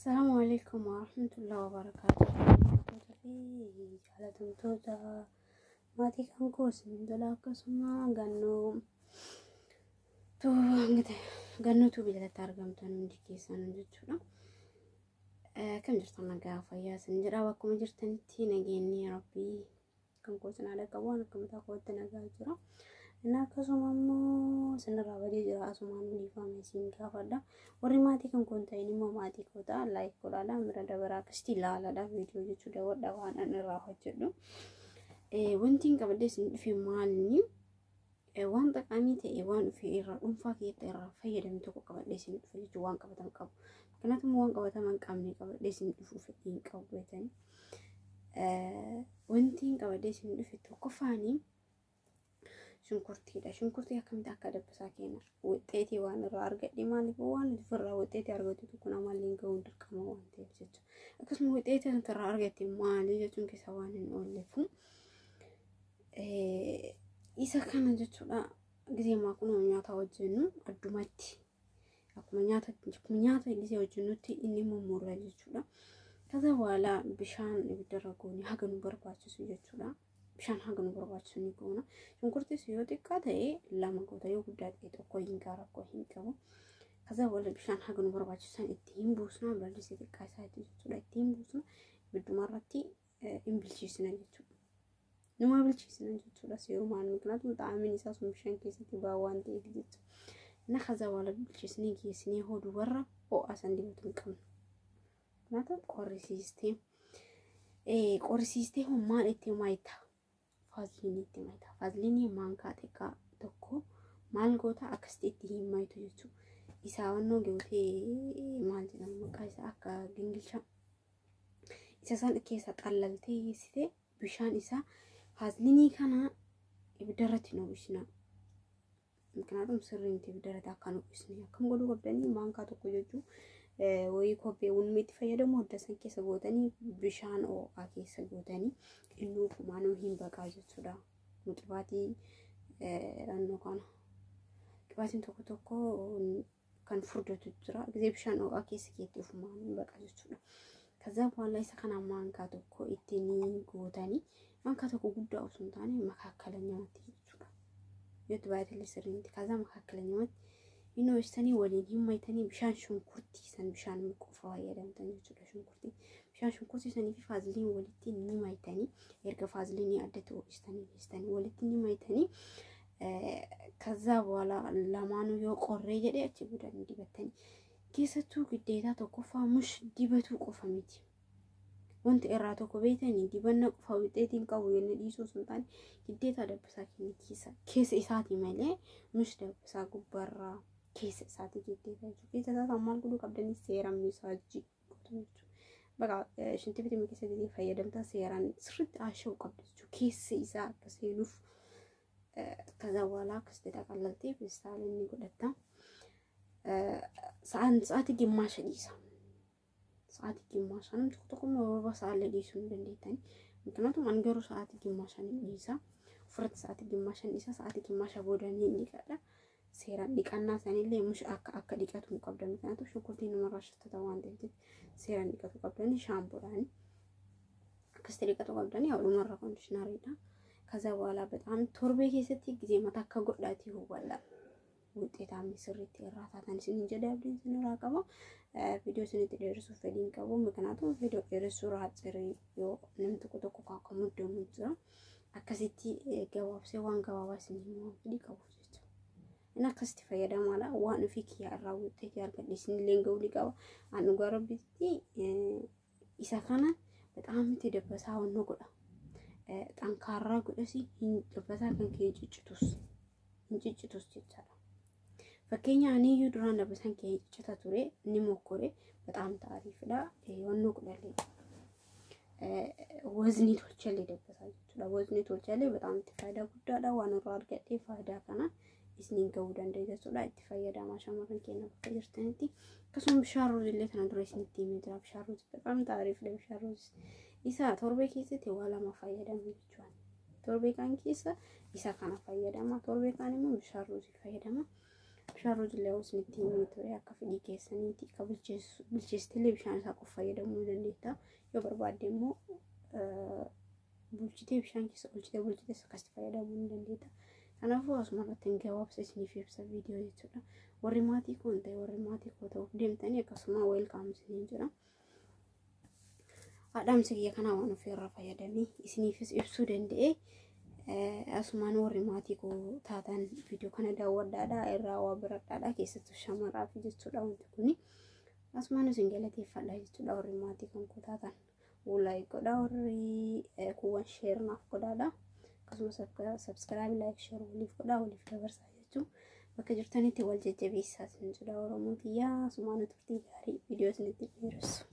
Assalamu alaikum warahmatullahi wabarakatuh. Fi jaalatamtoota maatii kan koo isin tola, akkasuma gannoo tuubii jalatti argamtan hundi keessan jechuudha. Akkam jirtan? Nagaa fayyaa isin jedha. Bakkuma jirtanitti nageenyi Rabbii kan koo isin haadha qabu, waan akka mataa kootti nagaa jira. Inni akkasuma immoo isinirraa badee jira, asumaan dhiifama isin gaafadha. Warri maatii kan koo hin ta'in immoo maatii koo ta'a, like godhaadha, bira dabaraa akkasitti ilaaladha, viidiyoo jechuu daawwadha waan ani irraa hojjedhu. Wanti hin qabadhee isin dhufe maalinni waan xaqaamii ta'e, waan dhufe irraa dhuunfaa keessatti irraa fayyadamu tokko qabadhee isin dhufe jechuun waan qabatamu qabu. Kanaafuu waan qabatama hin qabne qabadhee isin dhufu fedhii hin qabu beetanii. Wanti hin qabadhee isin dhufe tokkoffaanii shunkurtiidha. Shunkurtii akkamitti akka dabbasaa keenya wuxxeetii waan irraa argadhe, maaliif waan ofirraa wuxxeetii argatu tokko namallee hin gahuun dirqama waan ta'eef jecha. Akkasuma wuxxeetii asirraa irraa argatte maali jechuun keessa waan hin oolleefu. Isa kana jechuudha, gisee kun nyaata hojjennu addumatti akkuma nyaata gisee hojjennutti inni mummurra jechuudha. ከዛ በኋላ bishaan ibiddarra goone haga nu barbaachisu jechuudha. Bishaan haga nu barbaachisu ni goona. Shunkurtis yoo xiqqaa ta'e lama goota, yoo guddaa ta'e tokko hin gaara, rakkoo hin qabu. ከዛ በኋላ bishaan haga nu barbaachisu san itti hin buusna, biradistii xiqqaa isaatti jechuudha. Itti hin buusna, ibidduma irratti hin bilcheessina jechuudha. Numa bilcheessina jechuudha seerumaan, ምክንያቱም ጣዕሚin isaa sun bishaan keessatti ba'aa waan ta'eef jechuudha. እና ከዛ በኋላ bilcheessinee geessinee hoduu warra ho'a san dibatu hin qabnu. Kanaafuu qorrisiistee maal itti maayita? Faaziliinii itti maayita. Faaziliinii maankaa xiqqaa tokko maal goota, akkasitti itti hin maayitu jechuudha. Isaa wannoo gootee, maal jedhama maqaa isaa, akka gingilcha isa san keessa xallaltee geessitee bishaan isaa faaziliinii kana ibiddarratti hin oomishna. ምክንያቱም sirriitti ibiddarratti akka hin oomishne akkam godhuu qabdanii, maankaa tokko jechuun wayii kophee itti fayyadamu hodda san keessa gootanii, bishaan ho'aa keessa gootanii inni ofumaanuu hin baqaa jechuudha. Qibaatii naannoo kana qibaatiin tokko tokko kan furdatu jira. Gisee bishaan ho'aa keessa keetti ofumaan hin baqa jechuudha. ከዛ በኋላ isa kana maankaa tokko ittiin gootanii, maankaa tokko guddaa osoo hin taane makaakalanyamatti jechuudha. Yoo itti baay'atellee sirrii miti. ከዛ makaakalanyamatti inni hojjetanii waliin hin maytanii, bishaan shunkurtii san, bishaan qofa fayyadamtan jechuudha shunkurtii. Bishaan shunkurtii sanii fi faaziliin walitti ni maytanii, erga faaziliinii addatti ho'istanii geessitanii walitti ni maytanii, ከዛ በኋላ lamaanuu yoo qorree jedhee achi booda ni dibattanii. Keessattuu giddeetaa tokkoffaa mush dibatuu qofa miti. Wanti irraa tokko beektanii, dibanna qofa wixeetiin qabu jennee dhiisuu osoo hin taane, giddeetaa dabbasaa keenya keessa keessa isaati malee mush dabbasaa gubbaarraa, keessa isaati giddeetaa jechuudha. Keessa isaa maal godhuu qabdanii, seeraan misaajii gootu jechuudha. Baqa shinti bitii keessa gisee fayyadamtaa seeraan sirriitti haasha'uu qabdu jechuudha. Keessa isaa akka seenuuf ከዛ በኋላ akkasitti xaqallaltee feestaala inni godhatta. Sa'aatii gimmaasha dhiisa. Sa'aatii gimmaasha, namni tokko tokko immoo rooba sa'aallee dhiisuu hin dandeettani. ምክንያቱም ani garuu sa'aatii gimmaasha ni dhiisa. Ofirratti sa'aatii gimmaasha ni dhiisa. Sa'aatii gimmaasha booda ni dhiqadha. Seeraan dhiqannaa sanillee mush akka akka dhiqatu hin qabdan. ምክንያቱም shunkurtiin namarraa shattata waan ta'eef seeraan dhiqatu qabdani shaampoodhaan. Akkasitti dhiqatu qabdani, yaa dhumarra conditioneriidha. ከዛ በኋላ በጣም torbee keessatti gisee mataa akka godhaatii hubadha. Wuxeetaamni sirriitti irraa taatan isin jedhe, abdiin isin irraa qaba. Viidiyoo isinitti dheerisuuf fedhii hin qabu. ምክንያቱም viidiyoo dheeressuu raacirii yoo namni tokko tokko kan muddamu jira. Akkasitti gabaabsee waan gabaabaa isin himuu fedhii qabuuf jecha. Inni akkasitti fayyadamaadha. Waan ofii kiyyaa irraa wuxeetii argadhe isinillee ga'uu ni qaba. An dhugaa Rabbitti isa kana በጣም itti dabbasaa wannoo godha. ጠንካራ godhasi hin dabbasaa kan kee ciccitus hin ciccitus jechaadha. Fakkeenya aniyyuu duraan dabbasaan kee ciccita ture, ni mokkore, በጣም taariifidha. Wannoo godhallee waznii tolchallee dabbasaa jechuudha. Waznii tolchallee በጣም itti faayidaa guddaadha. Waan irraa argadhee faayidaa kana isiniin ga'uu danda'a jechuudha. Itti fayyadamaa shamarran keenya bakka jirtanitti. Akkasuma bishaan ruuzillee kana dura isinitti himee jira. Bishaan ruuzii በጣም taariifidha bishaan ruuzii. Isa torbee keessatti waa lama fayyadamu jechuudha. Torbee kaan keessa isa kana fayyadama. Torbee kaan immoo bishaan ruuzii fayyadama. Bishaan ruuzillee isinitti himee ture akka fedhii keessaniiti. Akka bilcheessitellee bishaan isaa qofa fayyadamuu ni dandeetta. Yoo barbaadde immoo bulchitee bishaan keessa oolchitee bulchitee akkasitti fayyadamuu ni dandeetta. Kanaafuu asuma irratti hin gabaabsa isiniif ibsa viidiyoo jechuudha. Warri maatii koo hin ta'e warri maatii koo ta'uuf deemtanii akkasuma welcome isiniin jira. Haadhaamsi kiyya kanaa waan ofirraa fayyadamee isiniifis ibsuu danda'e. Asumaan warri maatii koo taatan viidiyoo kana daawwadhaadha irraa waa baradhaadha keessattuu shamaraaf jechuudha wanti kuni. Asumaan isin galateeffadha jechuudha warri maatii kan koo taatan. Like godhaa warri kuuwwan share naaf godhaadha. Akkasumas subscribe like share waliif godhaa waliif dabarsaa jechuudha. Bakka jirtanitti wal jajjabeessaa isin jedha Oromoo tiyyaa asumaan turtii gaarii viidiyoo isinitti dheeressu.